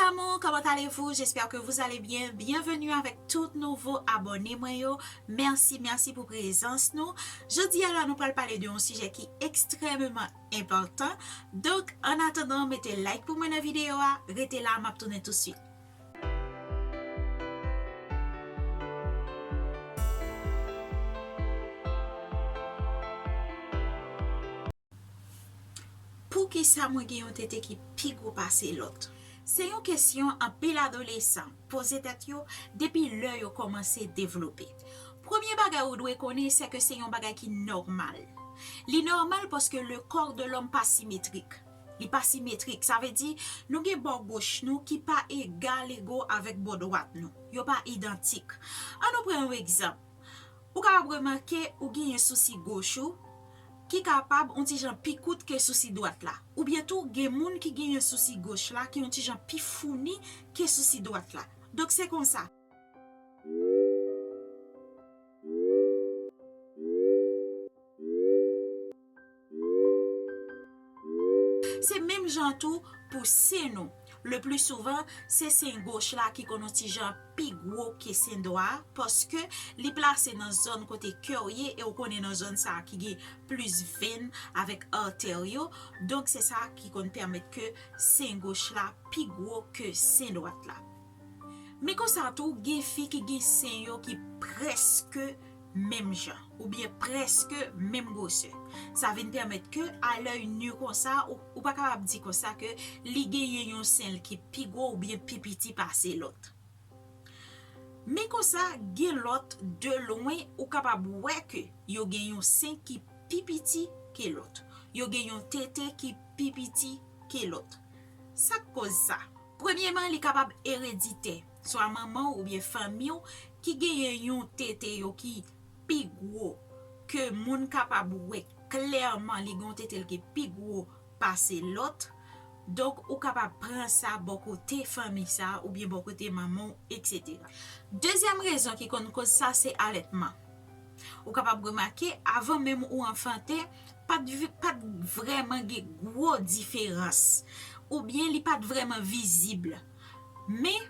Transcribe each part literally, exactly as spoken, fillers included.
Amour, comment allez-vous? J'espère que vous allez bien. Bienvenue avec tout nouvo abòne mwen yo. Mèsi, mèsi pou prezans nou. Jodi a la, nou pral pale de yon sijè ki ekstrèmeman enpòtan. Donk, an atandan, mete like pou mwen nan videyo a. Rete la, m ap tounen tousuit. Poukisa mwen gen yon tete ki pi gwo pase lòt? Se yon kesyon anpil adolesan poze tèt yo depi lè yo kòmanse devlope. Premye bagay ou dwe konnen, se ke se yon bagay ki nòmal. Li nòmal paske le corps de l'homme pa simetrik. Li pa simetrik, sa vle di nou gen bò goch nou ki pa egal ego avèk bò dwat nou. Yo pa idantik. An nou pran yon egzanp. Ou kapab remake ou genyen sousi goch ou ki kapab yon ti jan pi kout ke sousi dwat la. Oubyen tou, gen moun ki genyen sousi goch la ki yon ti jan pi founi ke sousi dwat la. Donk, se konsa. Se menm jan tou pou sen nou. Le pli souvan, se sen goch la ki konn yon ti jan pi gwo ke sen dwa a, paske li plase nan zòn kote kè w ye, e w konnen nan zòn sa a ki gen plis venn avèk artè yo. Donk, se sa ki konn pèmèt ke sen goch la pi gwo ke sen dwat la. Men konsa tou, gen fi ki gen sen yo ki prèske menm jan, oubyen prèske menm gwosè. Sa vin pèmèt ke, à l'œil nu konsa, ou, ou pa kapab di konsa ke li genyen yon sen ki pi gwo oubyen pi piti pase lòt. Men konsa, gen lòt, de lwen, ou kapab wè ke yo gen yon sen ki pi piti ke lòt. Yo gen yon tete ki pi piti ke lòt. Sa k koz sa? Premyeman, li kapab ereditè. Swa manman w oubyen fanmi w ki genyen yon tete yo ki pi gwo, ke moun kapab wè klèman li gen yon tete l ki pi gwo pase lòt. Donk, ou kapab pran sa bò kote fanmi sa a oubyen bò kote manman w, etsetera. Dezyèm rezon ki konn koz sa, se alètman. Ou kapab remake, avan menm ou anfante, pa t vi-, pa t vrèman gen gwo diferans, oubyen li pa t vrèman vizib. Men,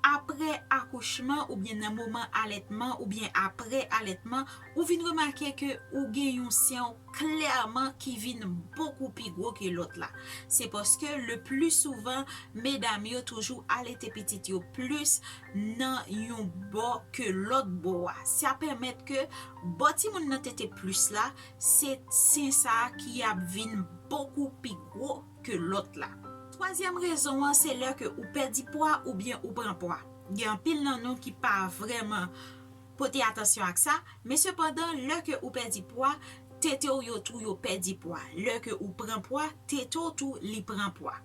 apre akouchman, oubyen nan moman alètman, oubyen apre alètman, ou vin remake ke ou gen yon sen w klèman ki vin bokou pi gwo ke lòt la. Se paske, le pli souvan, medam yo toujou alete pitit yo plis nan yon bò ke lòt bò a. Sa pèmèt ke bò timoun nan tete plis la, se sen sa a ki ap vin bokou pi gwo ke lòt la. Twazyèm rezon an, se lè ke ou pèdi pwa oubyen ou pran pwa. Gen anpil nan nou ki pa vrèman pote atansyon ak sa, men sepandan, lè ke ou pèdi pwa, tete w yo tou yo pèdi pwa. Lè ke ou pran pwa, tete w tou li pran pwa.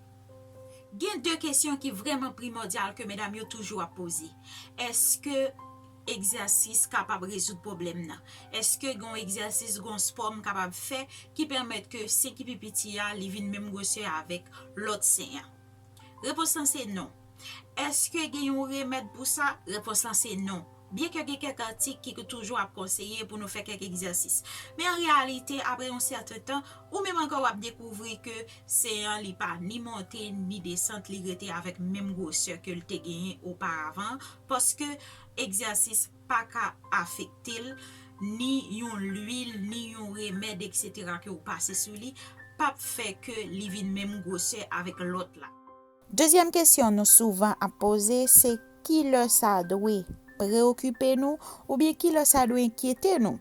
Gen de kesyon ki vrèman primòdyal ke medam yo toujou ap poze. Èske egzèsis kapab rezoud pwoblèm nan? Èske gen yon egzèsis, gen yon spò m kapab fè ki pèmèt ke sen ki pi piti a, li vin menm gwosè avèk lòt sen an? Repons lan se non. Èske gen yon remèd pou sa? Repons lan se non. Byenke gen kèk atik ki toujou ap konseye pou nou fè kèk egzèsis. Men an reyalite, apre yon sèten tan, ou menm ankò w ap dekouvri ke sen an li pa ni monte, ni desant, li rete avèk menm gwosè ke l te genyen oparavan, paske egzèsis pa ka afekte l, ni yon lwil, ni yon remèd, etsetera ke w pase sou li, p ap fè ke li vin menm gwosè avèk lòt la. Dezyèm kesyon nou souvan ap poze, se ki lè sa dwe preokipe nou oubyen ki lè sa dwe enkyete nou?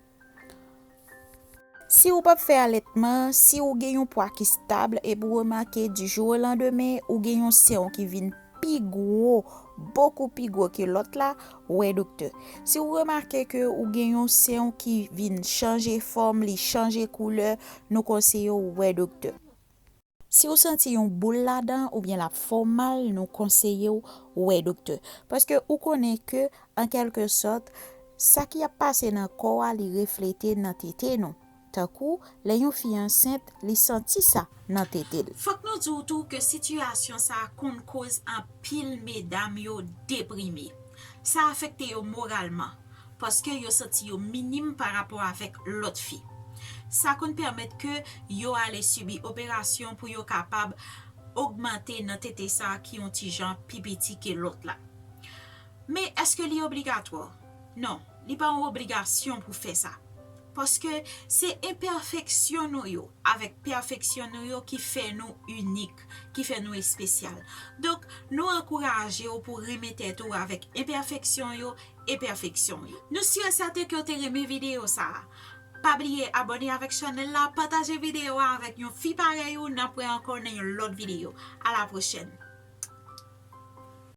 Si ou p ap fè alètman, si ou gen yon pwa ki stab epi ou remake du jour au lendemain ou gen yon sen w ki vin pi gwo, bokou pi gwo ke lòt la, wè doktè. Si ou remake ke ou gen yon sen w ki vin chanje fòm, li chanje koulè, nou konseye w wè doktè. Si ou santi yon boul ladan oubyen l ap fè w mal, nou konseye w wè doktè. Paske ou konnen ke, an kèlke sòt, sa ki ap pase nan kò a, li reflete nan tete nou. Tankou, lè yon fi ansent, li santi sa nan tete l. Fòk nou di w tou ke sitiyasyon sa a konn koz anpil medam yo deprime. Sa afekte yo moralman, paske yo santi yo minim pa rapò avèk lòt fi. Sa konn pèmèt ke yo ale sibi operasyon pou yo kapab ogmante nan tete sa ki yon ti jan pi piti ke lòt la. Men èske li obligatwa? Non, li pa yon obligasyon pou fè sa. Paske se enpèfeksyon nou yo avèk pèfeksyon nou yo ki fè nou inik, ki fè nou espesyal. Donk, nou ankouraje w pou renmen tèt ou avèk enpèfeksyon yo e pèfeksyon yo. Nou si e sèten ke w te renmen videyo sa a. Pa bliye abòne avèk chanèl la, pataje videyo a avèk yon fi parèy ou, n ap wè ankò nan yon lòt videyo. A la pwochèn!